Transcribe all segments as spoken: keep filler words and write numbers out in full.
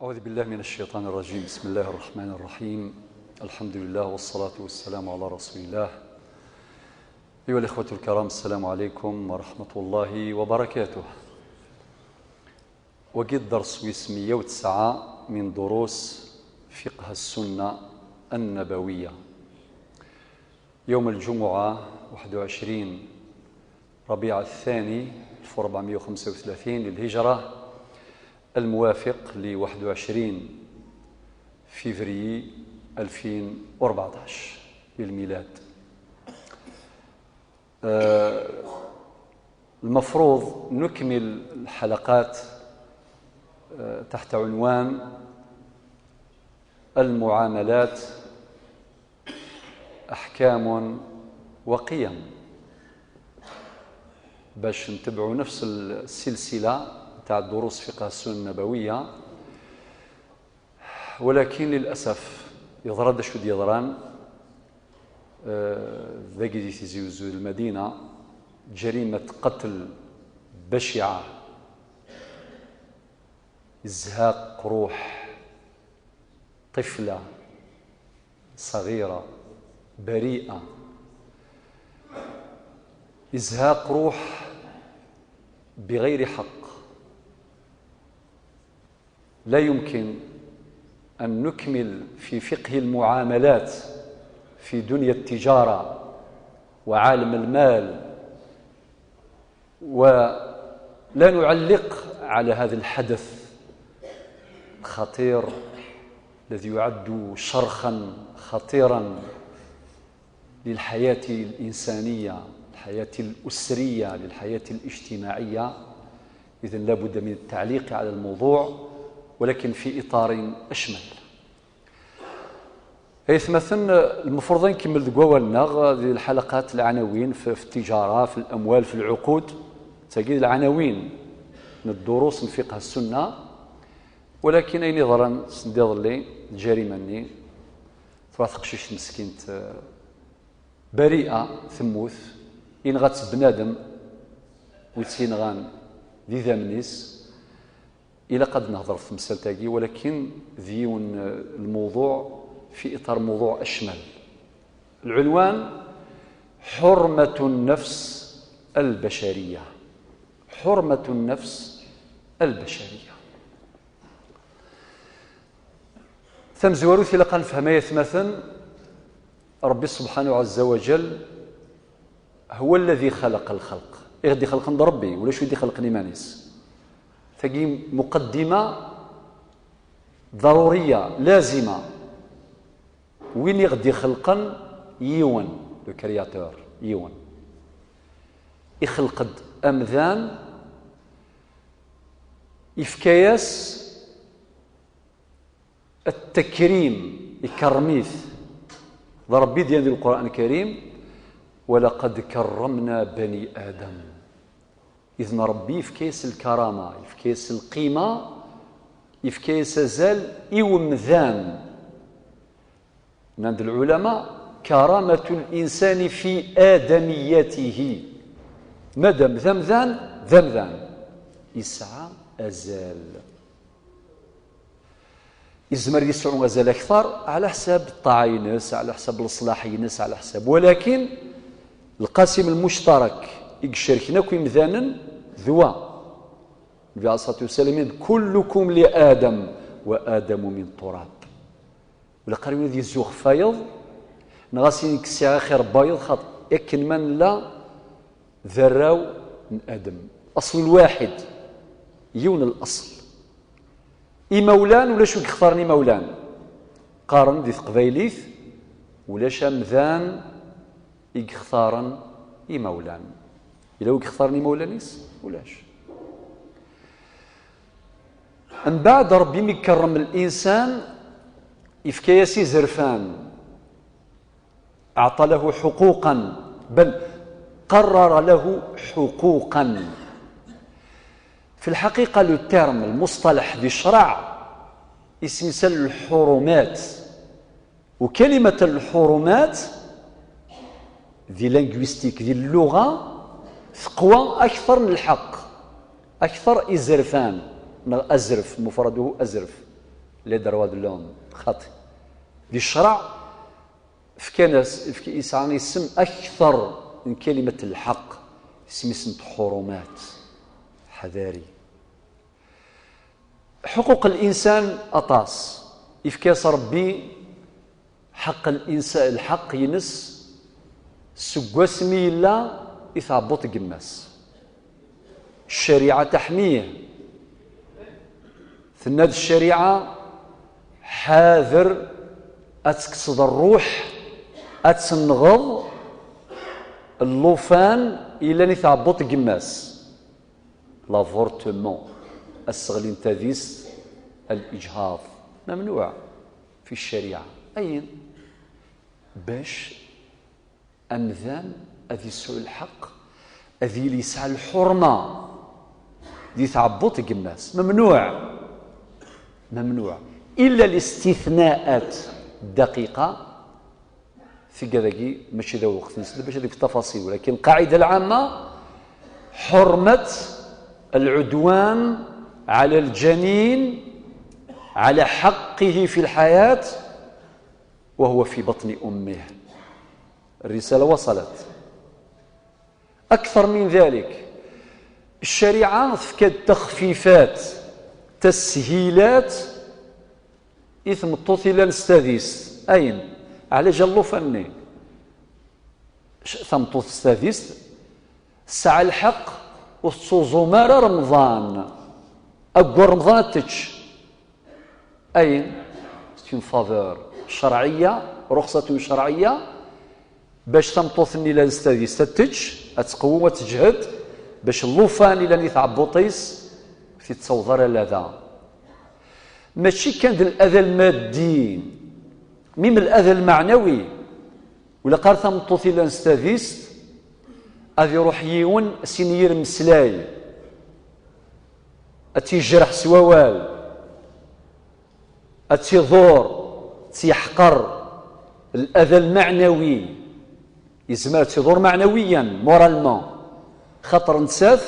أعوذ بالله من الشيطان الرجيم. بسم الله الرحمن الرحيم. الحمد لله والصلاة والسلام على رسول الله. أيها الإخوة الكرام، السلام عليكم ورحمة الله وبركاته. وقد درس ويسمية وتسعة من دروس فقه السنة النبوية. يوم الجمعة واحد وعشرين ربيع الثاني ألف وأربعمية وخمسة وثلاثين للهجرة، الموافق ل واحد وعشرين فيفري ألفين وأربعطاش للميلاد. آه، المفروض نكمل الحلقات، آه، تحت عنوان المعاملات أحكام وقيم، باش نتبعوا نفس السلسلة تاع دروس فقه السنة النبوية. ولكن للأسف يضرى دا شو ديضران، آه، ذاكي دي تيزي وزو المدينة جريمة قتل بشعة، إزهاق روح طفلة صغيرة بريئة، إزهاق روح بغير حق. لا يمكن أن نكمل في فقه المعاملات في دنيا التجارة وعالم المال ولا نعلق على هذا الحدث الخطير الذي يعد شرخا خطيرا للحياة الإنسانية، الحياة الأسرية، للحياة الاجتماعية. إذن لا بد من التعليق على الموضوع، ولكن في إطار أشمل. Aytmaten, المفروض نكمل دقوا لنا الحلقات، العناوين في، في التجارة، في الأموال، في العقود. تجد العناوين من الدروس من فقه السنة، ولكن أين يظهرن سنديض لي الجريمة ني تروح تقشيش مسكينة، آه، بريئة ثموث، إن غاتس بنادم ويتسينغان ذي ذامنيس. إلا قد نهضر في مسألة، ولكن ذيون الموضوع في إطار موضوع أشمل. العنوان: حرمة النفس البشرية. حرمة النفس البشرية. Tamezwarut ilaq ad nefhem, ay atmaten, Ṛebbi subḥanahu ɛazza wa jall هو الذي خلق الخلق. I ɣ-d-ixelqen d Ṛebbi, ulac wi d-ixelqen iman-is. Tagi muqaddima ḍaruriya, lazima. Win i ɣ-d-ixelqen yiwen, le créateur, yiwen. Ixelq-d amdan, ifka-yas التكريم، ikerrem-it. D Ṛebbi d-yenna di Lqur'an Lkarim: "ولقد كرمنا بني آدم." Idan Ṛebbi yefka-yas lkarama, yefka-yas lqima, yefka-yas azal i wemdan. Nnan-d lɛulama: "كرامة الإنسان في آدميته." Madam d amdan, d amdan. Yesɛa azal. Yezmer yesɛu azal akteṛ ɛla ḥsab ṭṭaɛa-ines, ɛla ḥsab leṣlaḥ-ines, ɛla ḥsab. Walakin lqasim lmuctarak i icerken akk imdanen d wa. Nnbi ɛalayhi ṣṣalatu wassalam yenna-d: "كلكم لآدم وآدم من تراب." Ula qari win ad yezzu ɣef wayeḍ, neɣ as-yini: "Nekk sɛiɣ axir n wayeḍ, xaṭer akken ma nella d arraw n Adem." Aṣl lwaḥid, yiwen n laṣl. Imawlan, ulac wi yextaren imawlan. Qqaren di teqbaylit: "Ulac amdan i yextaren imawlan." Yella wi yextaren imawlan-is? Ulac. Mbeɛd, Ṛebbi mi ikerrem linsan, ifka-yas izerfan. أعطى له حقوقا، بل قرر له حقوقا. في الحقيقة، le terme, المصطلح di ccreɛ, isem-is الحرمات. وكلمة الحرمات di linguistique, di lluɣa, teqwa akteṛ n lḥeqq, akteṛ izerfan, neɣ azref, مفرده أزرف. les droits de l'homme, xaṭi. Di ccṛeɛ, fkan-as, fk-, yesɛa isem akteṛ n kalimat lḥeqq, isem-is n tḥurumat. Ḥadari. Ḥuquq l-insan aṭas. Ifka-yas Ṛebbi ḥeqq l-insa-, lḥeqq-ines seg wasmi yella i tɛebbuḍt n yemma-s. Ccariɛa taḥmih. Tenna-d ccariɛa, ḥader ad tekkseḍ ṛṛuḥ, ad tenɣeḍ llufan yellan i tɛebbuḍt n yemma-s. L'avortement, asseɣli n tadist, al-ijhaḍ, mamnuɛ fi ccariɛa. Ayen? Bac amdan ad yesɛu lḥeqq, ad yili yesɛa lḥurma di tɛebbuḍt n yemma-s. Mamnuɛ. Mamnuɛ. Illa listitnaat, daqiqa, tigad-agi mačči d aweqt-nsen, bac ad deg tafaṣil, walakin lqaɛida lɛamma, حرمة العدوان على الجنين على حقه في الحياة وهو في بطن أمه. الرسالة وصلت. أكثر من ذلك، الشريعة تفكد تخفيفات، تسهيلات، i tmeṭṭut yellan s tadist. Ayen? Ɛla jal llufan-nni. Tameṭṭut s tadist tesɛa lḥeqq ur tettuẓum ara Remḍan. Ayyur Remḍan ad tečč. Ayen? C'est une faveur شرعية, رخصة شرعية, bac tameṭṭut-nni yellan s tadist ad tečč, ad tqewwem, ad teǧhed, bac llufan yellan di tɛebbuḍt-is ur t-yettaweḍ ara lada. Mačči kan d lada lmaddi, même lada lmeɛnawi. Ur ilaq ara tameṭṭut yellan s tadist ad iruḥ yiwen ad s-yini yir mmeslay, ad tt-yejreḥ s wawal, ad tt-iḍur, ad tt-yeḥqer. Lada lmeɛnawi, yezmer ad tt-iḍur meɛnawiyan, moralement, xaṭer nettat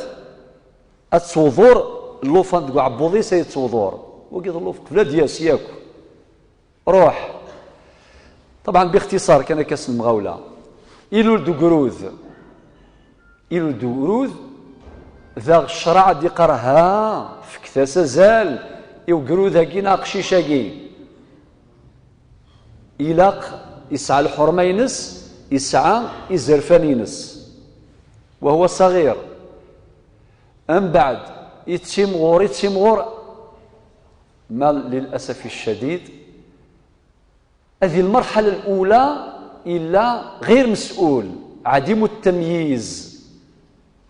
ad tewḍur llufan deg uɛebbuḍ-is, ad yettewḍur. Wagi d lluf qbel ad d-yas yakk. Ruḥ. Ṭebɛen, bixtiṣar kan akka s lemɣawla. Ilul-d ugrud. Ilul-d ugrud, daɣ ccṛeɛ ad d-iqqar, ha, fket-as azal i ugrud-agi neɣ aqcic-agi. Ilaq, isɛa lḥurma-ines, isɛa izerfan-ines. وهو صغير. Mbeɛd, ittimɣur, ittimɣur, ma للأسف الشديد, هذه المرحلة الأولى إلا غير مسؤول، عديم التمييز،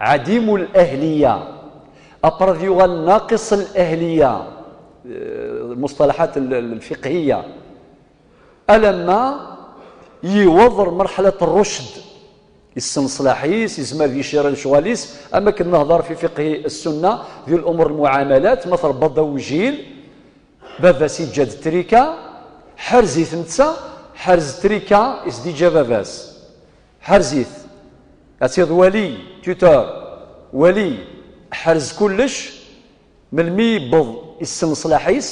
عديم الأهلية. Après ad yuɣal ناقص الأهلية, المصطلحات ال-، ال-، الفقهية. Alamma yiweḍ ɣer مرحلة الرشد, yessen ṣṣlaḥ-is, yezmer ad yecci lecɣal-is, am akken nehḍer في فقه السنة, di الأمور المعاملات, ma tṛebbaḍ d awjil, baba-s yeǧǧa-d trika, ḥrez-it netta, ḥrez trika i s-d-yeǧǧa baba-s. Ḥrez-it. Ad tiḍ wali, tuteur, wali, ḥrez kullec, melmi yewweḍ yessen ṣṣlaḥ-is,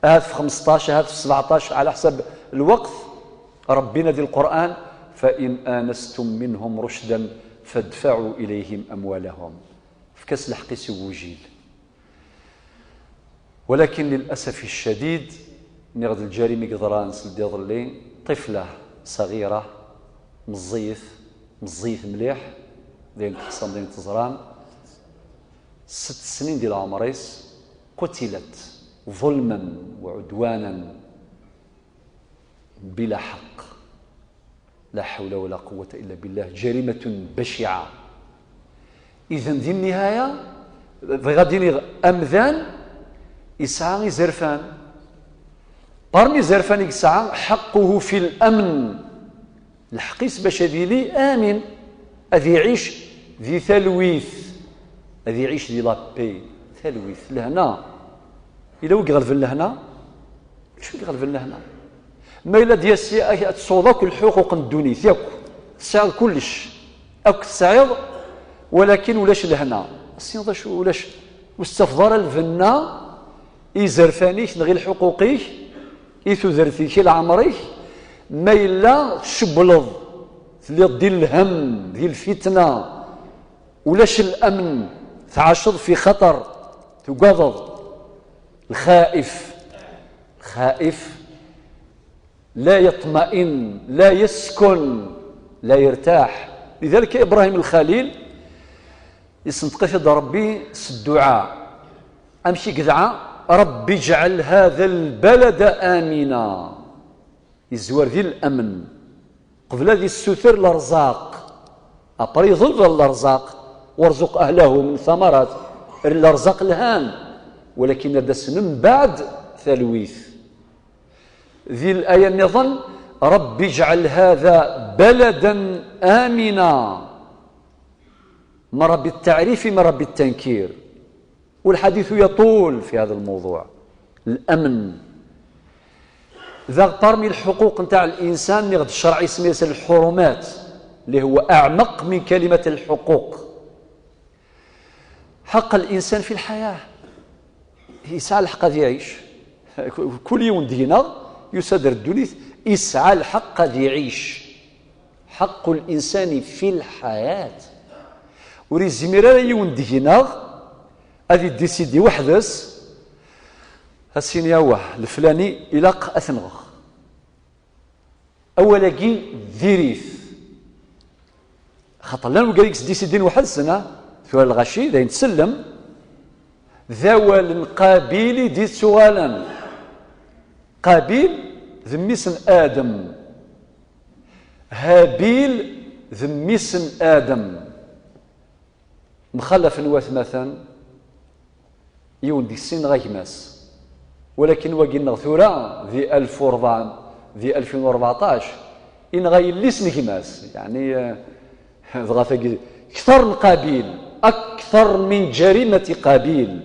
ahat f xmesṭac, ahat f sbeɛṭac, ɛla ḥsab lweqt, Ṛebbi yenna di Lqur'an, فإن آنستم منهم رشدا فادفعوا إليهم أموالهم. Efk-as lḥeqq-is i wujil. ولكن للأسف الشديد, nniɣ-d lǧarima i yeḍran seld iḍelli, طفلة صغيرة, meẓẓiyet, meẓẓiyet mliḥ, d ayen teḥṣam, d ayen teẓram, ست سنين di leɛmer-is, قتلت ظلما وعدوانا بلا حق. لا حول ولا قوة إلا بالله، جريمة بشعة. إذن di nnihaya, bɣiɣ ad iniɣ amdan yesɛa izerfan. Parmi izerfan i yesɛa, حقه في الأمن. Lḥeqq-is bac ad yili amin, ad iɛic di talwit, ad iɛic di la paix, talwit, lehna. Yella wi iɣelben lehna? Ulac wi iɣelben lehna. Ma yella d-yas ad tesɛuḍ akk lḥuquq n ddunit, yakk, tesɛiḍ kullec, akk tesɛiḍ, walakin ulac lehna. Ass-nni d acu? Ulac, ur tettafeḍ ara lbenna i izerfan-ik neɣ i lḥuquq-ik, i tudert-ik, i leɛmer-ik, ma yella tcewwleḍ, telliḍ di lhemm, di lfitna, ulac lamn, tɛaceḍ fi xaṭer, tugadeḍ, lxaif, lxaif, لا يطمئن، لا يسكن، لا يرتاح. لذلك إبراهيم الخليل يسنطق-it-id Ṛebbi s dduɛa. Amek i yedɛa? رب اجعل هذا البلد آمنا. Yezwar di lamn. Qbel ad yessuter lerzaq. Après yeḍleb lerzaq. وارزق أهله من الثمرات. Lerzaq lhan. Walakin ad asen mbeɛd talwit. Di laya nniḍen, رب اجعل هذا بلدا آمنا. مرة بالتعريف، مرة بالتنكير. والحديث يطول في هذا الموضوع. الأمن. Daɣ parmi الحقوق نتاع الإنسان, نغد الشرع يسمي الحرمات, اللي هو أعمق من كلمة الحقوق. حق الإنسان في الحياة. Yesɛa lḥeqq ad iɛic. Kul yiwen deg-neɣ yusa-d ar ddunit, yesɛa lḥeqq ad iɛic. حق الإنسان في الحياة. Ur yezmir ara yiwen deg-neɣ ad iddisidi weḥd-s, ad s-yini: "Awah, leflani ilaq ad t-nɣeɣ." Awal-agi diri-t. Xaṭer llan wigad i yesdisidin weḥd-sen, ah, tura lɣaci, d ayen tsellem. D awal n Qabil i d-ittuɣalen. Qabil d mmi-s n Adem. Habil d mmi-s n Adem. Mxalafen watmaten, yiwen deg-sen yenɣa gma-s. Walakin wagi-nneɣ tura, di alef u ṛebɛa, di alfin u ṛebɛṭac, yenɣa yelli-s n gma-s. Yeɛni, eh, dɣa tagi, kter n Qabil, أكثر من جريمة قابيل.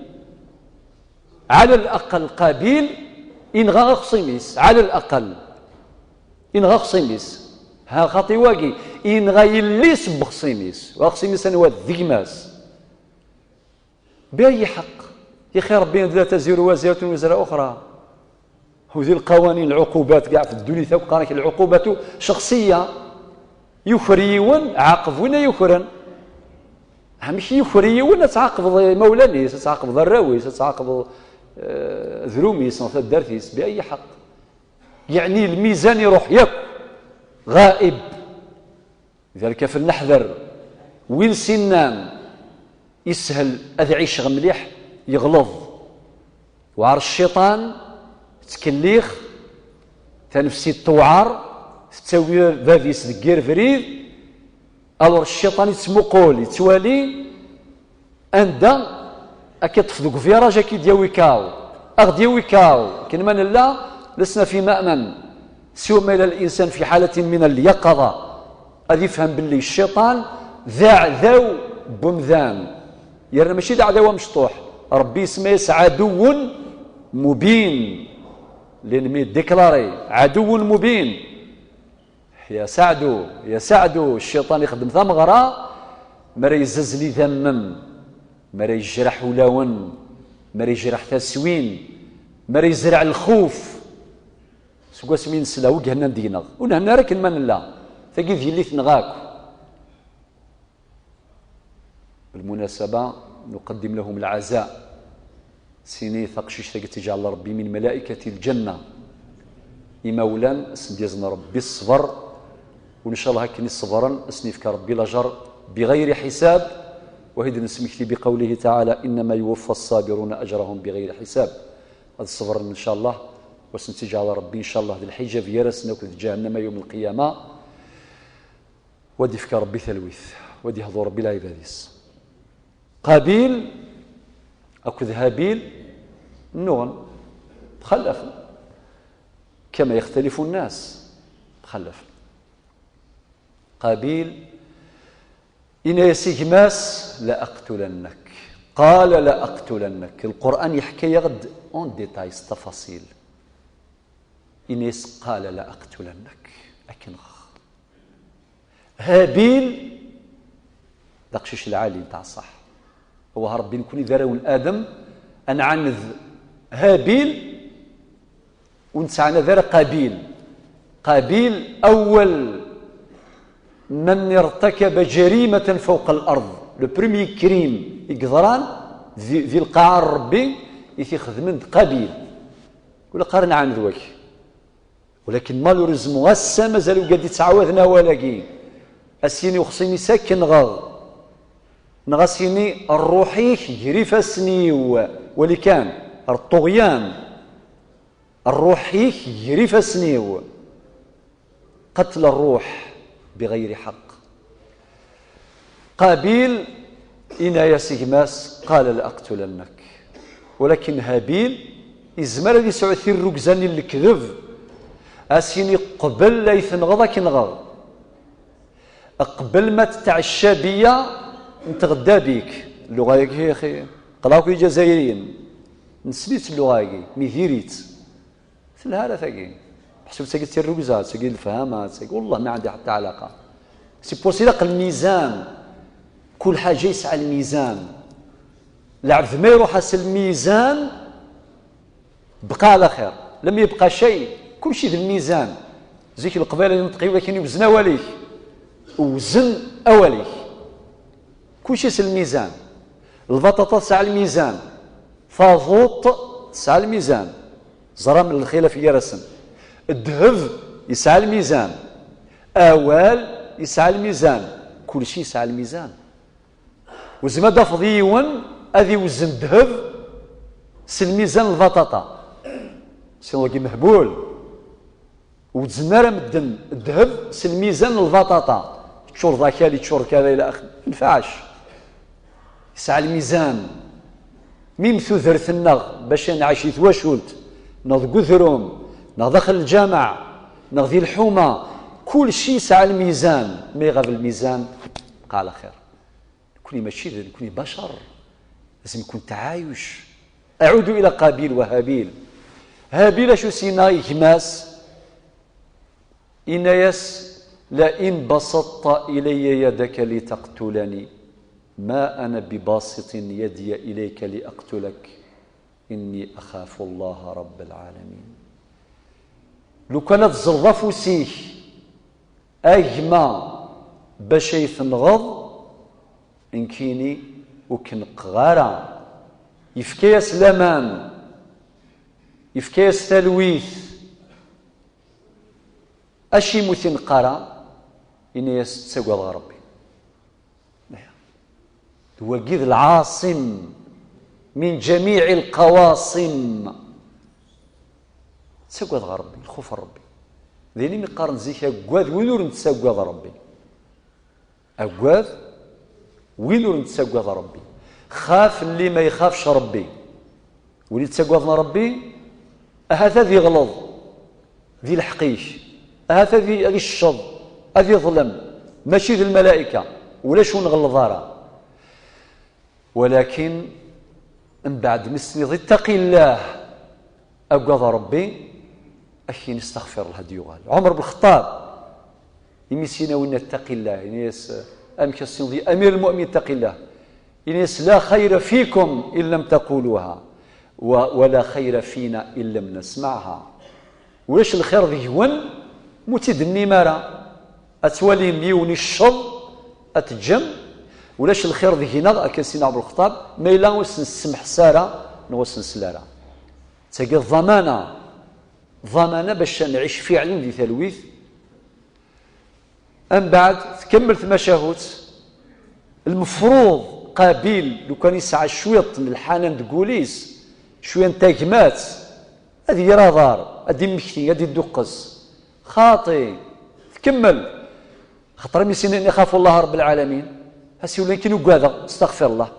على الأقل Qabil yenɣa axṣim-is, على الأقل. Yenɣa axṣim-is. Ha, xaṭi wagi, yenɣa yelli-s n wexṣim-is. Wexṣim-is anwa? D gma-s. بأي حق؟ يا أخي, ربي يقول: "لا تزر وازرة وزر أخرى". هو ذي القوانين، العقوبات كاع في الدنيا, تاو قالك العقوبة شخصية. Yuker yiwen, ɛaqeb win ay yukren. Amek yuker yiwen, ad tɛaqbeḍ imawlan-is, ad tɛaqbeḍ arraw-is, ad tɛaqbeḍ, eh, drum-is, neɣ taddart-is, بأي حق؟ Yeɛni lmizan iruḥ yakk. غائب. Lidalik, falnaḥder. Win s-innan yeshel ad ɛiceɣ mliḥ, yeɣleḍ. War cciṭan, tettkellix, tanefsit tewɛer, tettawi bab-is deg yir brid, alors cciṭan yettmuqul, yettwali, anda ad k-iṭṭef deg uviraj, ad k-id-yawi kaw, ad ɣ-d-yawi kaw. Akken ma nella, لسنا في مأمن. سوى ما إلى الإنسان في حالة من اليقظة. Ad ifhem belli cciṭan d aɛdaw n wemdan. Yerna mačči d aɛdaw amecṭuḥ. Ṛebbi isemma-yas عدو مبين. L'ennemi déclaré. عدو مبين. Ya saɛdu, ya saɛdu, cciṭan ixeddem tameɣra, mi ara yezzazel idammen, mi ara yejreḥ ulawen, mi ara yejreḥ taswin, mi ara yezreɛ lxuf. Seg wasmi i nesla, wi ihennan deg-neɣ? Ur nhenna ara akken ma nella. Tagi d yelli-tneɣ akk. بالمناسبة نقدم لهم العزاء. Sini taqcict-agi ad tt-iǧɛel Ṛebbi من ملائكة الجنة. Imawlan, ad sen-d-yazen Ṛebbi ṣṣber, u ncallah akken i ṣebren, ad sen-yefk Ṛebbi lajeṛ بغير حساب. Wa i d-nesmekti بقوله تعالى: "إنما يوفى الصابرون أجرهم بغير حساب." Ad ṣebren ncallah, u ad sen-tt-iǧɛel Ṛebbi ncallah d lḥiǧab gar-asen akked ǧahennama يوم القيامة. Wa d-ifka Ṛebbi talwit, wa d-ihḍu Ṛebbi lɛibad-is. Qabil akked Habil nnuɣen, txallafen. كما يختلف الناس, txallafen. Qabil, yenna-yas i gma-s: "لأقتلنك." قال: "لأقتلنك." Lqur'an yeḥka-yaɣ-d en détail, s tafaṣil. Yenna-yas: "قال لأقتلنك." Ad k-nɣeɣ. Habil, d aqcic lɛali nteɛ ṣṣeḥ. Awah Ṛebbi, nekni d arraw n Adem, ad nɛaned Habil, ur nettɛanad ara Qabil. Qabil, awwal man irtakaba jarimatan fawqa al-ard. Le premier crime i yeḍran di, di lqaɛa n Rebbi, i t-ixedmen d Qabil. Ula qqaren ɛaned wak. Walakin malheureusement ass-a mazal ugad yettɛawaden awal-agi. A s-yini uxṣim-is akken ɣeɣ. Neɣ a s-yini rruḥ-ik ger ifassen-iw. Wali kan, ar ṭṭuɣyan. Rruḥ-ik ger ifassen-iw. Qatl rruḥ biɣayri ḥeqq. Qabil, yenna-yas i gma-s, qal la aqtulannak. Walakin Habil, yezmer ad yesɛu tirrugza-nni n lekdeb, a s-yini qbel ay tenɣeḍ akken ɣeɣ. Qbel ma tetɛecca biyya, nteɣda bik. Lluɣa-agi, axi, qleɣ akk iǧazayriyen. Nessen-itt lluɣa-agi, mi diri-tt. Telha ara tagi. Ḥseb tagi d tirrugza, tagi d lefhama, tagi, والله ما عندي حتى علاقة. C'est pour ça ilaq lmizan. Kul ḥaǧa yesɛa lmizan. Lɛebd ma iruḥ-as lmizan, بقى على خير. لم يبقى شيء. Kulci d lmizan. Zik Leqbayel ad yenṭeq yiwen akken iwzen awal-ik. Wzen awal-ik. Kulci s lmizan. Lbaṭaṭa tesɛa lmizan. Taḍuṭ tesɛa lmizan. Ẓram lxilaf gar-asen. Ddheb yesɛa lmizan. Awal yesɛa lmizan. Kulci yesɛa lmizan. Ur tezmireḍ ad d-tafeḍ yiwen ad iwzen ddheb s lmizan n lbaṭaṭa. Sin wagi mehbul. Ur wezznen ara medden ddheb s lmizan n lbaṭaṭa. Yeččur d akal, yeččur d kada ila axir. Ma yenfeɛx. Yesɛa lmizan. Même tudert-nneɣ bac ad nɛic di twacult, neɣ deg udrum, neɣ daxel lǧameɛ, neɣ di lḥuma, kulci yesɛa lmizan. Ma iɣab lmizan, بقى على خير. Nekni mačči d, nekni bacar. Lzem kun tɛayuc. أعود إلى قابيل وهابيل. Habil acu s-yenna i gma-s? Yenna-yas, لئن بسطت إلي يدك لتقتلني ما أنا بباسط يدي إليك لأقتلك إني أخاف الله رب العالمين. Lukan ad tezleḍ afus-ik, a gma, bac ay tenɣeḍ, nekkini ur k-neqqeɣ ara. Yefka-yas laman, yefka-yas talwit. Acimi ur t-ineqq ara? Yenna-yas, ttagadeɣ Rebbi. D wagi d lɛaṣim min jamiɛ lqawaṣim. Ttagadeɣ Rebbi, lxuf n Rebbi. D ayen imi qqaren zik, aggad win ur nettagad Rebbi. Aggad win ur nettagad Rebbi. Xaf lli ma ixafc Rebbi. Win yettagaden Rebbi, ahat ad iɣleḍ di lḥeqq-ik, ahat ad i-, ad icceḍ, ad iḍlem, mačči d lmalaika, ulac ur nɣelleḍ ara. Walakin, mbeɛd mi s-tenniḍ, اتق الله, agad Rebbi, ad k-yini استغفر الله, ad d-yuɣal. Ɛumer ben Lxeṭṭab, imi s-yenna winna اتق الله, yenna-yas, amek a s-tiniḍ, يا أمير المؤمنين اتق الله. Yenna-yas, لا خير فيكم إن لم تقولوها، و-، ولا خير فينا إن لم نسمعها. Ulac lxir deg-wen ma ur tt-id-tennim ara. Ad twalim yiwen icceḍ, ad teǧǧem. Ulac lxir deg-neɣ, akken s-yenna Ɛumer ben Lxeṭṭab, ma yella ur s-nessemḥes ara, neɣ ur s-nsel ara. D tagi d ḍamana. Ḍamana bac ad nɛic fiɛlen di talwit. Mbeɛd, tkemmel tmacahut. Lmefruḍ, Qabil, lukan yesɛa cwiṭ n lḥanan deg wul-is, cwiṭ n tagmat, ad yerr aḍar, ad d-immekti, ad d-idduqqes. Xaṭi, tkemmel. Xaṭer imi s-yenna, إني أخاف الله رب العالمين. Asiwel-nni kan ugadeɣ, استغفر الله.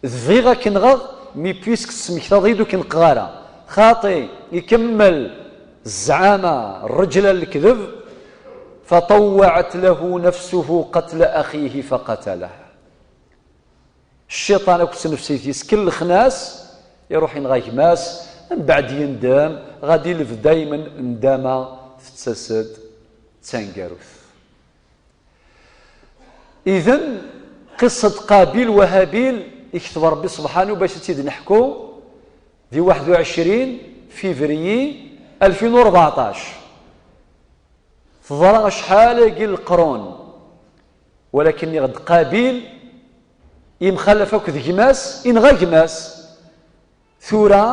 D bɣiɣ ad k-nɣeɣ, mi puisque tesmektaḍ-iyi-d ur k-neqqeɣ ara. Xaṭi, ikemmel zzɛama, rreǧla n lekdeb, فطوعت له نفسه قتل أخيه فقتله. Cciṭan akked tnefsit-is kellxen-as, iruḥ inɣa gma-s, mbeɛd yendem, ɣadi lebda daymen ndama tettas-d d taneggarut. Iden, qisset Qabil wa Habil, ikteb Rebbi subḥanu bac ad tt-id-neḥku, Di waḥed u ɛecrin février ألفين وربعطاش, teḍra acḥal-agi leqrun, walakin nniɣ-d Qabil imxallaf akked gma-s, inɣa gma-s. Tura,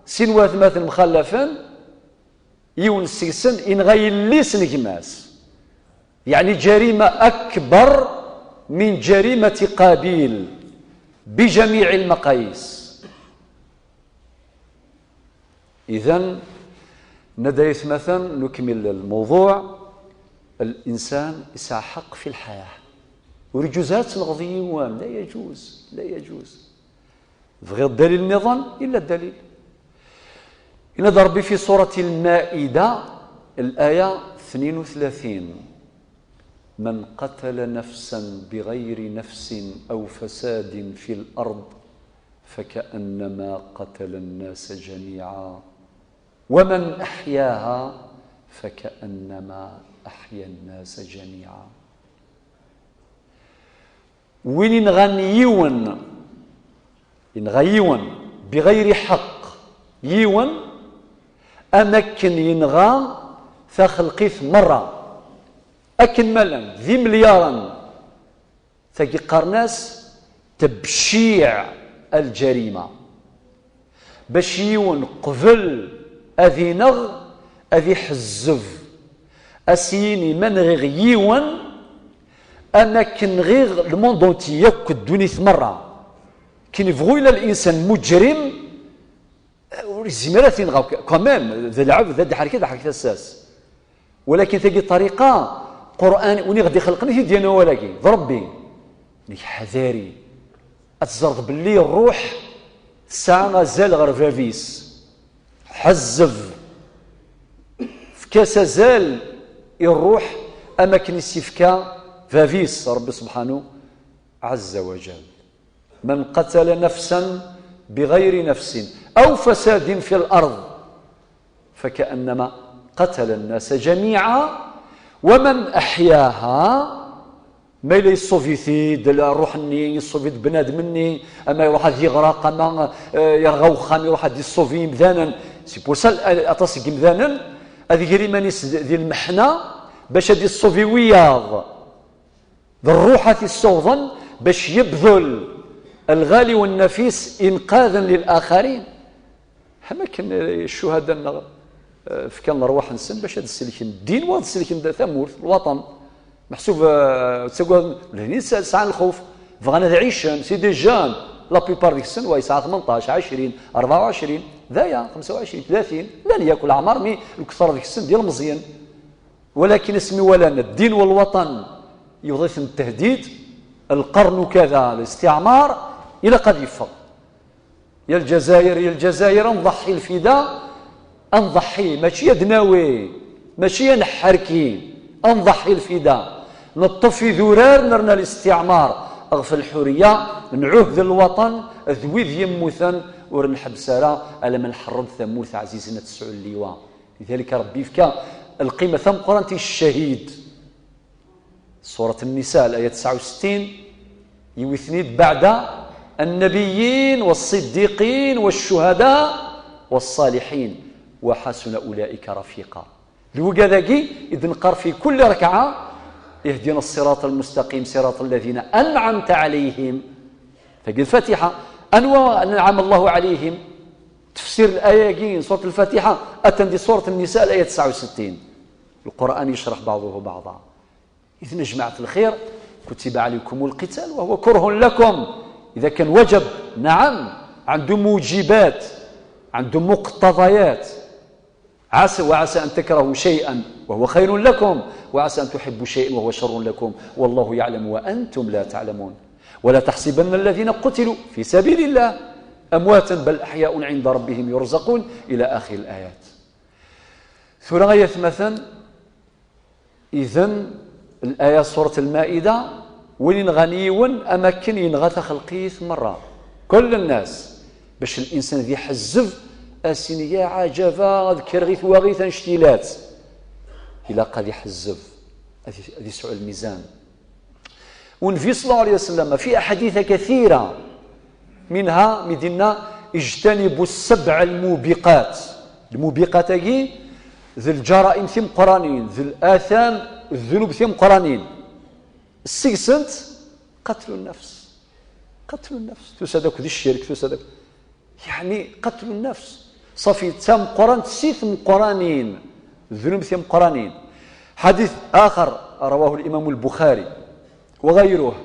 sin watmaten mxallafen, yiwen seg-sen inɣa yelli-s n gma-s. يعني جريمة أكبر من جريمة قابيل بجميع المقاييس. إذن ندى يثمثن نكمل الموضوع. الإنسان يسعى حق في الحياة. ورجوزات نغضي يوان، لا يجوز، لا يجوز. بغير دليل نظن إلا الدليل. إن ربي في سورة المائدة الآية اثنين وثلاثين: من قتل نفسا بغير نفس أو فساد في الأرض فكأنما قتل الناس جميعا ومن أحياها فكأنما أحيا الناس جميعا. Win inɣan yiwen, inɣa yiwen, بغير حق, yiwen, am akken yenɣa taxelqit merra. Akken ma llan d imelyaṛen, tagi qqaren-as تبشيع الجريمة. Bac yiwen qbel ad ineɣ, ad iḥezzeb, ad s-yini ma nɣiɣ yiwen, am akken nɣiɣ le monde entier, yakk ddunit merra. Kin yebɣu ila l'insan mujrim, ur yezmir ad t-ineɣ quand même, d lɛebd, ad d-ḥerk, ad ḥerk tasa-s. Walakin tagi ṭariqa, Qur'an, win i ɣ-d-ixelqen i t-id-yenna wawal-agi, d Rebbi. Nek ḥadari. Ad teẓreḍ belli ṛṛuḥ tesɛa azal ɣer bab-is. Ḥezzeb. Efk-as azal i ṛṛuḥ am akken i s-yefka bab-is, Rebbi subḥanu ɛazza wa jal. من قتل نفسا بغير نفس أو فساد في الأرض فكأنما قتل الناس جميعا ومن أحياها. Ma yella yessuvi-t-id ṛṛuḥ-nni, yessuvi-d bnadem-nni, ama iṛuḥ ad yeɣreq, ama, eh, yerɣa uxxam, iṛuḥ ad yessuvi imdanen. C'est pour ça, eh, aṭas n yimdanen ad iger iman-is di, di lmeḥna bac ad yessuvi wiyaḍ. D ṛṛuḥ ad t-issawḍen bac yebdel الغالي والنفيس إنقاذا للآخرين. Am akken, eh, ccuhada-nneɣ, eh, fkan ṛṛwaḥ-nsen bac ad selken ddin, wa ad selken tamurt, lwaṭan. Meḥsub, eh, ttagaden, lehni s-, sɛan lxuf, bɣan ad ɛicen, c'est des jeunes. La plupart deg-sen, wa yesɛa tmenṭac, ɛecrin, rebɛa u ɛecrin, d aya, xemsa u ɛecrin, tlatin, llan yakk leɛmer, mi lketṛa deg-sen d ilmeẓyen. Walakin asmi walan ddin u lwaṭan yewweḍ-iten tehdid, lqern ukada, listiɛmar, ilaq ad yeffeɣ. Ya Lezzayer, ya Lezzayer, ad nḍeḥḥi lfida, ad nḍeḥḥi, mačči ad nawi, mačči ad neḥḥerki, ad nḍeḥḥi lfida. Neṭṭef idurar, nerna listiɛmar ɣef lḥuriya, nɛuhd lwaṭan d wid yemmuten, ur nḥebbes ara alamma nḥeṛṛem tamurt ɛzizen ad tesɛu lliwa. Lidalik Ṛebbi yefka lqima tameqqrant i ccahid. Surat Nnisa, الآية تسعة وستين, yiwi-ten-id بعد النبيين والصديقين والشهداء والصالحين وحسن أولئك رفيقا. D wigad-agi i d-neqqar في كل ركعة: اهدنا الصراط المستقيم صراط الذين أنعمت عليهم. Tagi d Fatiḥa. Anwa أنعم الله عليهم? Tefsir الآية-agi n surat Lfatiḥa atan di surat Nnisa, الآية تسعة وستين. القرآن يشرح بعضه بعضا. إذن يا جماعة الخير، كتب عليكم القتال وهو كره لكم. إذا كان وجب، نعم، عنده موجبات، عنده مقتضيات. عسى، وعسى أن تكرهوا شيئا وهو خير لكم، وعسى أن تحبوا شيئا وهو شر لكم، والله يعلم وأنتم لا تعلمون. ولا تحسبن الذين قتلوا في سبيل الله أمواتا بل أحياء عند ربهم يرزقون، إلى آخر الآيات. Tura ay atmaten, idan, الآية surat Lmaida, win inɣan yiwen am akken yenɣa taxelqit merra, كل الناس, bac l'insan ad iḥezzeb, ad s-yini: "Ya ɛajaba, ad kkreɣ i twaɣit annect-ilat." Ilaq ad iḥezzeb, ad i-, ad yesɛu lmizan. والنبي صلى الله عليه وسلم في أحاديث كثيرة منها mi d-yenna: اجتنبوا السبع الموبقات. Lmubiqat-agi d lǧaraim timeqqranin, d latam, d ddunub timeqqranin. Seg-sent qatlu nnefs. Qatlu nnefs. Tusa-d akked ccirk, tusa-d akked, yeɛni qatlu nnefs. Ṣafi, d tameqqrant si tmeqqranin, ddunub timeqqranin. Ḥadit axer, rawahu l-Imam l-Buxari wa ɣayruh,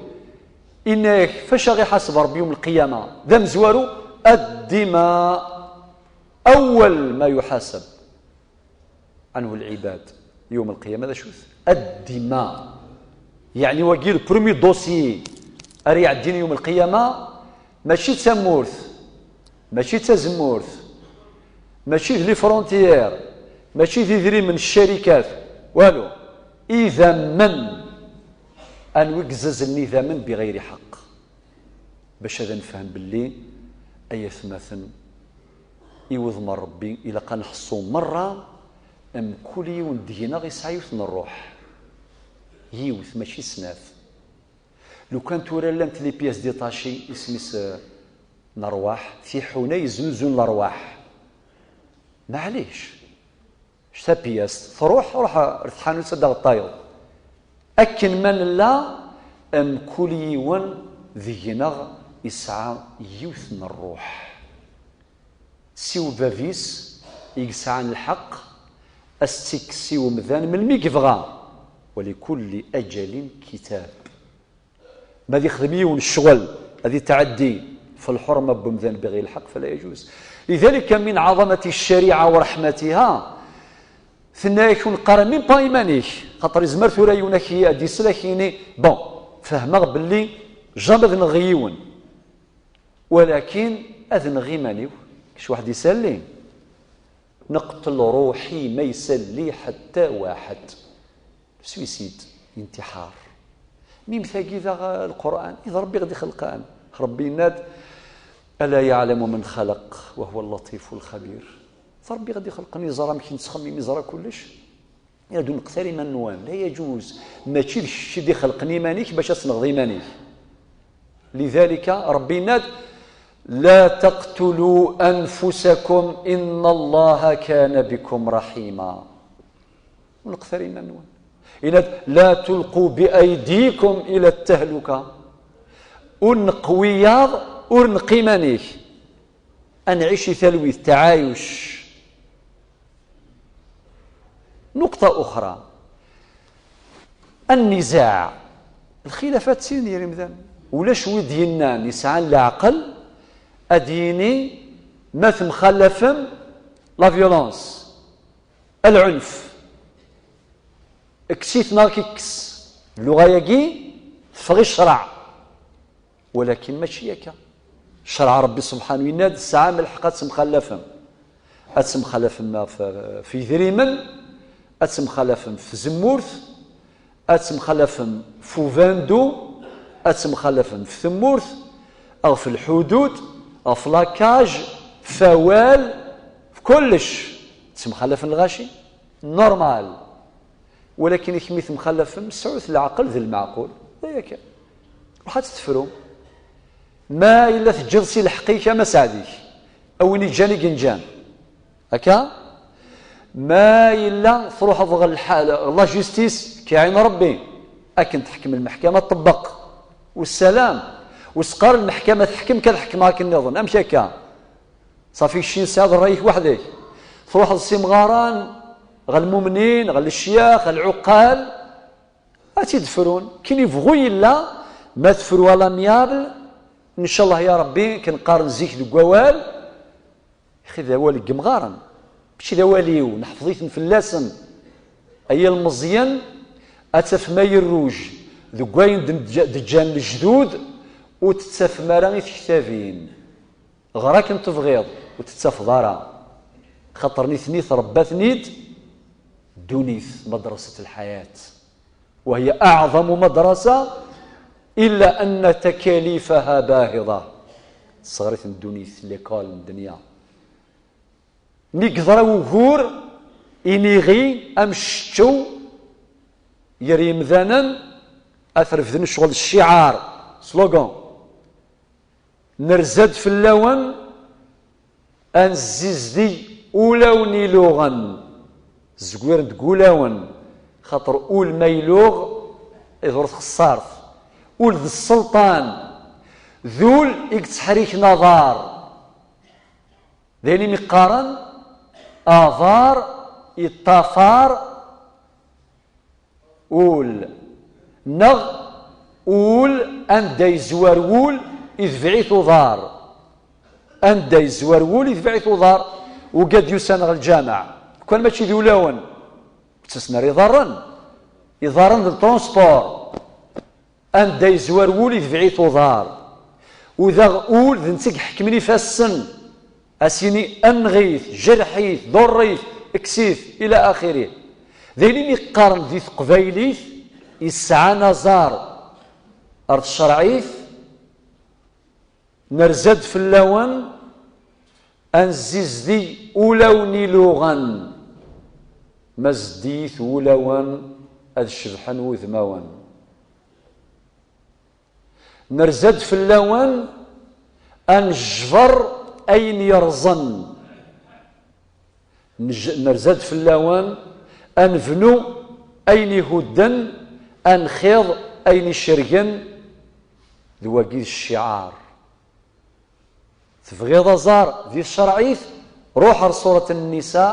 inna-yak fac aɣ-iḥaseb Ṛebbi yum lqiyama d amezwaru? Ad-dima. Awwal ma yuḥasab anhu lɛibad yum lqiyama d acu-t? Ad-dima. Yeɛni wagi le premier dossier ara iɛeddin yum lqiyama, mačči d tamurt, mačči d tazemmurt, mačči d les frontières, mačči d idrimen, ccarikat, walu. Idammen. Anwi i yezzazlen idammen biɣayri ḥeqq? Bac ad nefhem belli, ay atmaten, i wudem n Ṛebbi, ilaq ad nḥessu merra, mkul yiwen deg-neɣ yesɛa yiwet n ṛṛuḥ. Yiwet, mačči snat. Lukan tura llant les pièces détachées, isem-is, eh, n ṛṛwaḥ, tiḥuna yeznuzun ṛṛwaḥ. Maɛlic. Tapyast, truḥ, ruḥ ar tḥanut ad d-aɣeṭṭayeḍ. Akken ma nella, mkul yiwen deg-neɣ yesɛa yiwet n ṛṛuḥ. Si ubab-is i yesɛan lḥeqq, ad s-tt-ikkes i umdan melmi i yebɣa. ولكل أجل كتاب. Ma ad yexdem yiwen ccɣel, ad yetɛeddi f lḥurma n wemdan biɣayri lḥeqq, fala yajuz. لذلك من عظمة الشريعة ورحمتها, tenna-yak ur neqqar même pas iman-ik, xaṭer yezmer tura yiwen ad k-, ad d-isel ad k-yini, bon, fehmeɣ belli jamais ad nɣeɣ yiwen, walakin ad nɣeɣ iman-iw, kečč waḥed isalli. Neqtel ruḥi ma isalli ḥetta waḥed. Suicide, intixar. Mim tagi daɣ Lqur'an, i d Ṛebbi i ɣ-d-ixelqen. Ṛebbi yenna-d: ألا يعلم من خلق وهو اللطيف الخبير. D Ṛebbi i ɣ-d-ixelqen, yeẓra amek i nettxemmim, yeẓra kullec. Yenna-d: ur neqtel iman-nwen, la yajuz. Mačči d kečč i d-ixelqen iman-ik bac ad tenɣeḍ iman-ik. لذلك Ṛebbi yenna-d: لا تقتلوا أنفسكم إن الله كان بكم رحيما. Ur neqtel iman-nwen. Yenna-d: لا تلقوا بأيديكم إلى التهلكة. Ur neqq wiyaḍ, ur neqq iman-ik. Ad nɛic i talwit, tɛayuc. نقطة أخرى. النزاع. Lxilafat d tin n yimdanen. Ulac wi d-yennan yesɛan leɛqel ad d-yini ma temxalafem la violence, العنف. Kkes-it neɣ kkes. Lluɣa-yagi teffeɣ i ccreɛ. Walakin mačči akka. Ccreɛ Ṛebbi subḥanu yenna-d tesɛam lḥeqq ad temxalafem. Ad temxalafem f, f yidrimen, ad temxalafem f tzemmurt, ad temxalafem f ubandu, ad temxalafem f tmurt, ɣef lḥudud, ɣef la cage, f awal, f kullec. Temxalafem lɣaci. Normal. Walakin i kemm i temxalafem, sɛut leɛqel d lmeɛqul. D aya kan. Ruḥ ad tt-tefru. Ma yella teǧǧiḍ si lḥeqq-ik ama sɛed-ik. A win iǧǧan i yenǧan. Akka? Ma yella truḥeḍ ɣer lḥal, ɣer la justice, k-iɛin Ṛebbi. Akken teḥkem lmeḥkama, ṭebbeq. Wassalam. Ur s-qqar lmeḥkama teḥkem, kan ḥekmeɣ akken nniḍen. Amek akka? Ṣafi, keččini tesɛiḍ ṛṛay-ik weḥd-k. Truḥeḍ s imɣaren, ɣer lmumnin, ɣer lecyax, ɣer lɛuqqal, ad tt-id-frun. Kin ibɣu yella, ma tefru à l'amiable, ncallah ya Ṛebbi, ken qqaren zik deg wawal, ixi d awal n yimɣaren, mačči d awal-iw, neḥfeḍ-iten fell-asen. Ay ilmeẓyen, ad tafem ay rruj, deg wayen d-, d-ǧǧan lejdud, ur t-tettafem ara i tektabin. Ɣer akken tebɣiḍ, ur tettafeḍ ara. Xaṭer nitni trebba-ten-id ddunit, madrasat lḥayat. وهي أعظم مدرسة، إلا أن تكاليفها باهظة. Tesseɣr-iten ddunit, l'école n ddunit. Mi yeḍra wugur, iniɣi, amceččew, gar yimdanen, ad t-refden ccɣel, cciɛar, slogan. Nerza-d fell-awen, Ad nezzizdeg ulawen iluɣen, zegwiren deg ulawen, xaṭer ul ma iluɣ, iḍur txeṣṣart. Ul d sselṭan, d ul i yettḥerriken aḍar. D ayen imi qqaren, aḍar yeṭṭafar ul, neɣ ul anda yezwar wul, itbeɛ-it uḍar. Anda yezwar wul, itbeɛ-it uḍar. Ugad yusan ɣer lǧameɛ, kan mačči d ulawen, ttasen ar iḍarren. Iḍarren d transport. Anda yezwar wul, itbeɛ-it uḍar. U daɣ ul d netta i iḥekmen ifassen. As-yini, enɣ-it, jerḥ-it, ḍurr-it, kkes-it, ila axirih. D ayen imi qqaren di teqbaylit, yesɛan aẓar ar tcerɛit, nerza-d fell-awen ad nezzizdeg ulawen iluɣen, ma zeddiyit wulawen ad cebḥen wudmawen. Nerza-d fell-awen ad nejber ayen yerẓen. Nerza-d fell-awen ad nebnu ayen ihudden, ad nxiḍ ayen icergen. D wagi d cciɛar. Tebɣiḍ aẓar di tcerɛit, ruḥ ar surat Nnisa,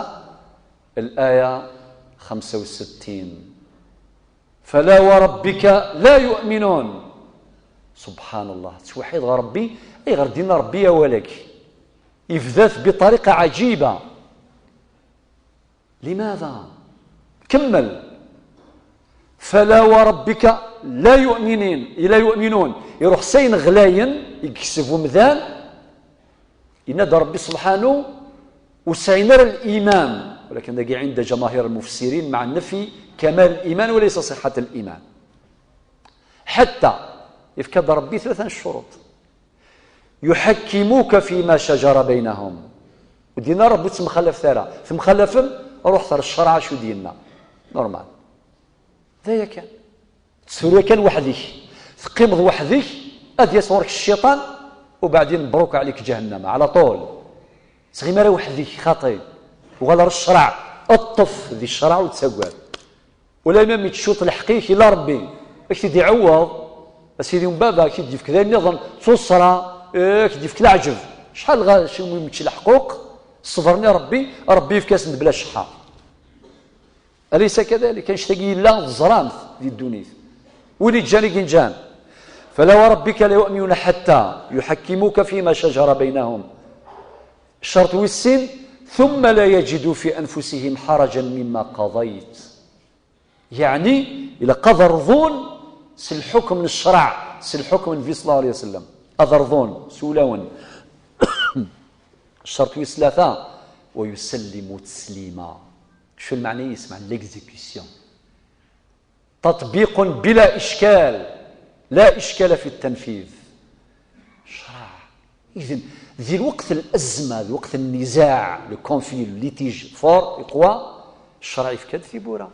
laya xemsa u settin. Fala wa rabbika la yu'minun. Subḥan Llah, ttweḥḥid ɣer Ṛebbi. Ayɣer d-yenna Ṛebbi awal-agi? Yebda-t biṭariqa ɛaǧiba. Limada? Kemmel. Fala wa rabbika la yu'minin, la yu'minun. Iruḥ s ayen ɣlayen i yekseb umdan. Yenna-d Ṛebbi subḥanu, ur sɛin ara liman. Walakin dagi ɛinda ǧamahir lmufessirin, maɛa nnafi kamal liman wa laysa ṣiḥat liman. Ḥatta yefka-d Ṛebbi tlata n ccuruṭ. Yuḥakkimuka fima cajara baynahum. Ur d-yenna Ṛebbi ur ttemxalafet ara. Temxalafem, ruḥet ar ccṛeɛ acu d-yenna. Normal. D aya kan. Tura kan weḥd-k. Teqqimeḍ weḥd-k, ad yas ɣur-k cciṭan, ubeɛdin mebruk ɛlik ǧahennama, ɛla ṭul. Ttɣim ara weḥd-k, xaṭi. Uɣal ar ccṛeɛ, ṭṭef di ccṛeɛ ur ttagad. Ulamma mi tcuṭ lḥeqq-ik, ila Ṛebbi, ad k-t-id-iɛewweḍ. A sidi n baba, ad k-id-yefk d ayen nniḍen, d tuṣṣra, eh, ad k-id-yefk leɛǧeb. Acḥal ɣa-, acimi mačči leḥquq, ṣṣber-nni Ṛebbi, Ṛebbi yefk-asen-d bla cceḥḥa. Alaysa kadalik? Annect-agi yella teẓram-t di ddunit. Win iǧǧan i yenǧan. Fala wa rabbika la yu'minuna hatta yuḥakkimuka fima shajara baynahum. Ccerṭ wis sin, thumma la yajidu fi anfusihim harajan mimma qadayt. Yeɛni, ilaq ad rḍun s lḥukm n ccṛeɛ, s lḥukm n Nnbi ṣella Llahu ɛalayhi wa sallam. Ad rḍun s wulawen. Ccerṭ wis tlata, wa yusallimu teslima. Acu lmeɛna-is? Meɛna l'exécution. Taṭbiqun bila iccal, la ickala fi tanfid. Ccṛeɛ. Idan, di lweqt n azma, di lweqt n nnizaɛ, le conflit, le litige fort, iqwa, ccṛeɛ yefka-d tiwwura.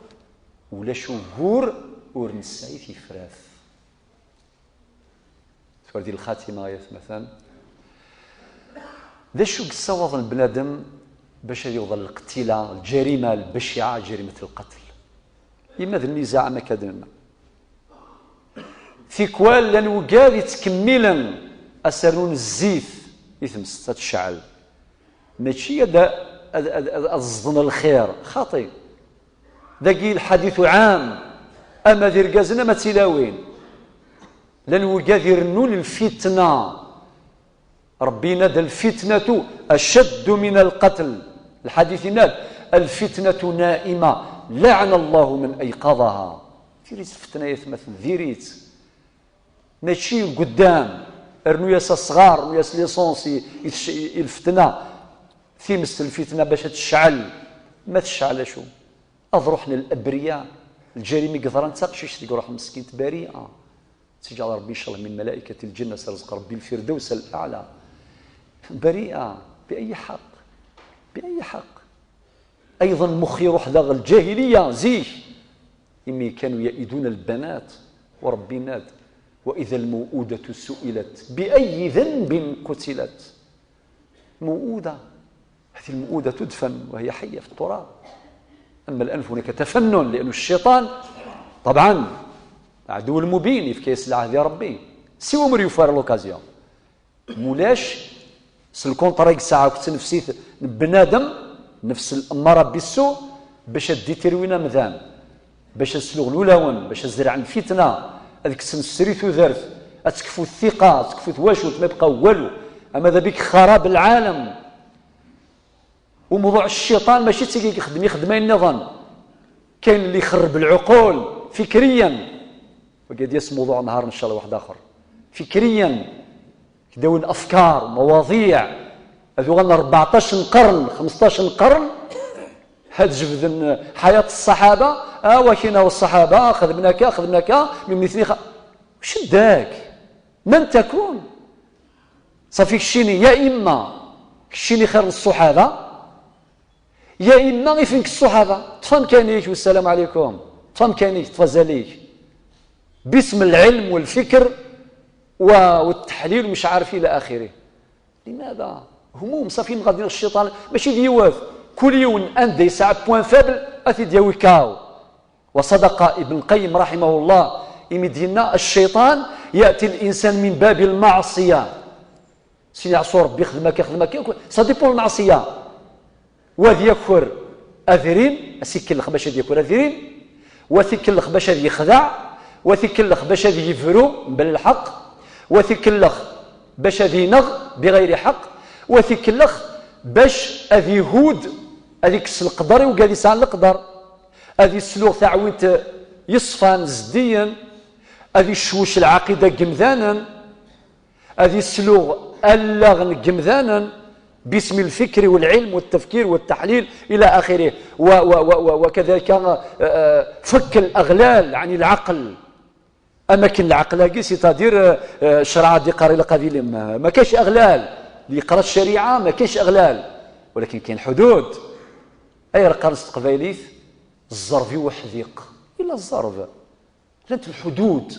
Ulac ugur ur nesɛi tifrat. Tura di lxatima, ay atmaten, d acu i yessawaḍen bnadem bac ad yewweḍ ɣer lqettila, lǧarima lbaciɛa, jarimat lqatl? Ima d nnizaɛ, am akka d-nenna. Tikwal llan wigad yettkemmilen ad s-rnun zzit i tmes ad tecɛel. Mačči ad, ad, ad, ad, ad ẓden lxir, xaṭi. Dagi lḥadit uɛam, ama d irgazen ama d tilawin. Llan wigad irennun lfitna. Ṛebbi yenna-d, "Lfitnatu acaddu min lqatl." Lḥadit yenna-d, "Lfitnatu naima, laɛana Llahu man ayqadaha." Diri-tt lfetna, ay atmaten, diri-tt. Mačči deg uddam, rnu-yas asɣar, rnu-yas licence i, i, tec- i lfetna. Times n lfitna bac ad tecɛel. Ma tecɛel acu? Ad ruḥen labriya. Lǧarima i yeḍran d taqcict i iruḥen meskint bari'a. Teǧǧal Ṛebbi ncallah min malaikati lǧenna, as-irẓeq Ṛebbi lfirdaws al-aɛla. Bari'a. Bi ayyi ḥaq? Bi ayyi ḥaq? Ayḍen mux iruḥ daɣ lǧahiliya zik. Imi kanu yaiduna lbanat, wa Ṛebbi yenna-d, "Wa idha lmaw'udatu su'ilat bi ayyi dhanbin qutilat." Maw'uda. هذه المؤودة تدفن وهي حية في التراب. أما الأنف هناك تفنن، لأن الشيطان طبعا عدو المبين، يفكيس العهد يا ربي، سوى مريو فار لوكازيون. مولاش سلكونطرا يسعى كتنفسيت بنادم، نفس الأمارة بالسوء، باش أدي تروينا مذان، باش أسلوغ الولاون، باش أزرع الفتنة، أذكسن السري تودرت، أتكفو الثقة، أتكفو ثواشوت، ما يبقى والو. أما ذا بك خراب العالم. وموضوع الشيطان ماشي تيجي يخدم، يخدم أي نظام. كاين اللي يخرب العقول فكريا، وقد يس موضوع نهار إن شاء الله واحد آخر. فكريا كداون أفكار، مواضيع، هذو غانا أربعطاش قرن، خمسطاش قرن، هاد جبدن حياة الصحابة. آه، وكينا والصحابة خدمنا كا، خدمنا كا، من مثلي خ... وش داك؟ من تكون؟ صافي، كشيني يا إما كشيني خير الصحابة، يا إما يفنك الصحابة. تفهم كانيك والسلام عليكم، تفهم كانيك، تفزليك باسم العلم والفكر و-، والتحليل ومش عارف إلى آخره. لماذا؟ هموم، صافي، مغادين الشيطان، ماشي ديوات. كل يوم أن دي ساعة بوان فابل، أثي دياوي كاو. وصدق ابن القيم رحمه الله، إمدينا الشيطان يأتي الإنسان من باب المعصية. سيني عصور ربي يخدمك، يخدمك، ça dépend المعصية. وذ يكر أذريم، أسيكلخ باش أذ يكر أذريم، وثيكلخ باش أذ يخدع، وثيكلخ باش أذ يفرو بالحق، وثيكلخ باش أذ ينغ بغير حق، وثيكلخ باش أذ يهود، أذ يكس القدر وقال يسعى القدر، أذ يسلوغ ثعوينت يصفان زديا، أذ يشوش العقيدة قمذانا، أذ يسلوغ ألاغ قمذانا باسم الفكر والعلم والتفكير والتحليل إلى آخره، و-، و-، و-، و-، وكذلك، آه، آه، فك الأغلال عن العقل. أما كان العقل هاكي، c'est-à-dire، آه، آه، الشرع دي قاري لقبيل ما، ما كاش أغلال. اللي يقرا الشريعة ما كاش أغلال، ولكن كاين حدود. أي رقم تقبايليت؟ الزربي وحذيق. إلا الزرب. لانت الحدود.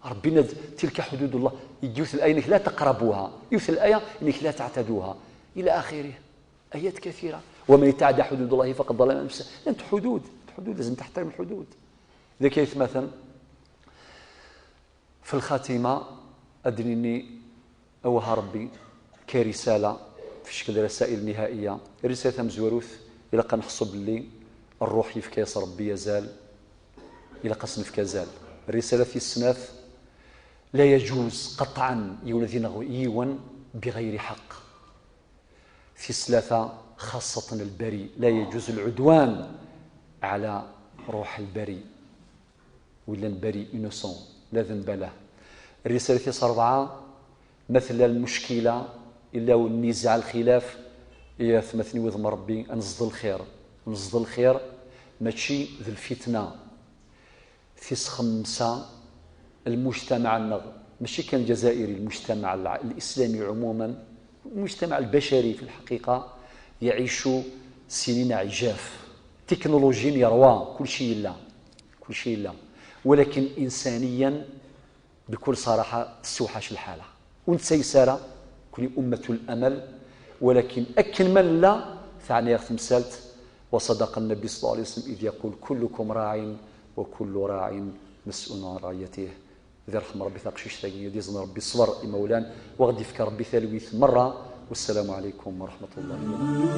ربنا د-، تلك حدود الله. يوث الآية إنك لا تقربوها، يوث الآية إنك لا تعتدوها، إلى آخره. آيات كثيرة. ومن يتعدى حدود الله فقد ظلم نفسه. لانت حدود، الحدود لازم تحترم الحدود. إذا كيف مثلا في الخاتمة أدنيني أوها ربي كرسالة في شكل رسائل نهائية. الرسالة مزوروث إلى قنحصو باللي الروح يفكيس ربي يزال، إلى قصن في كزال. الرسالة في السناف: لا يجوز قطعا يولد ينغ-، يون بغير حق. في الثلاثة خاصة البري، لا يجوز العدوان على روح البري، ولا البري innocent، لا ذنب له. الرسالة في أربعة: مثل المشكلة إلا والنزاع الخلاف، يا ثمثني وذم ربي، نزض الخير، نزض الخير، ماشي ذي الفتنة. في خمسة: المجتمع النغ-، ماشي كان جزائري، المجتمع الع-، الإسلامي عموما، المجتمع البشري في الحقيقة يعيش سنين عجاف. تكنولوجيا يروى، كل شيء إلا، كل شيء إلا، ولكن إنسانيا بكل صراحة تسوحش الحالة. ونتسيسارة كوني أمة الأمل، ولكن أكن من لا تعني تمثالت. وصدق النبي صلى الله عليه وسلم إذ يقول: كلكم راع وكل راع مسؤول عن رعيته. ذي رحم ربي ثاقشيش ثاقي، يديزن ربي الصبر إمولان، وغدي يفكر ربي ثالويث مرة. والسلام عليكم ورحمة الله وبركاته.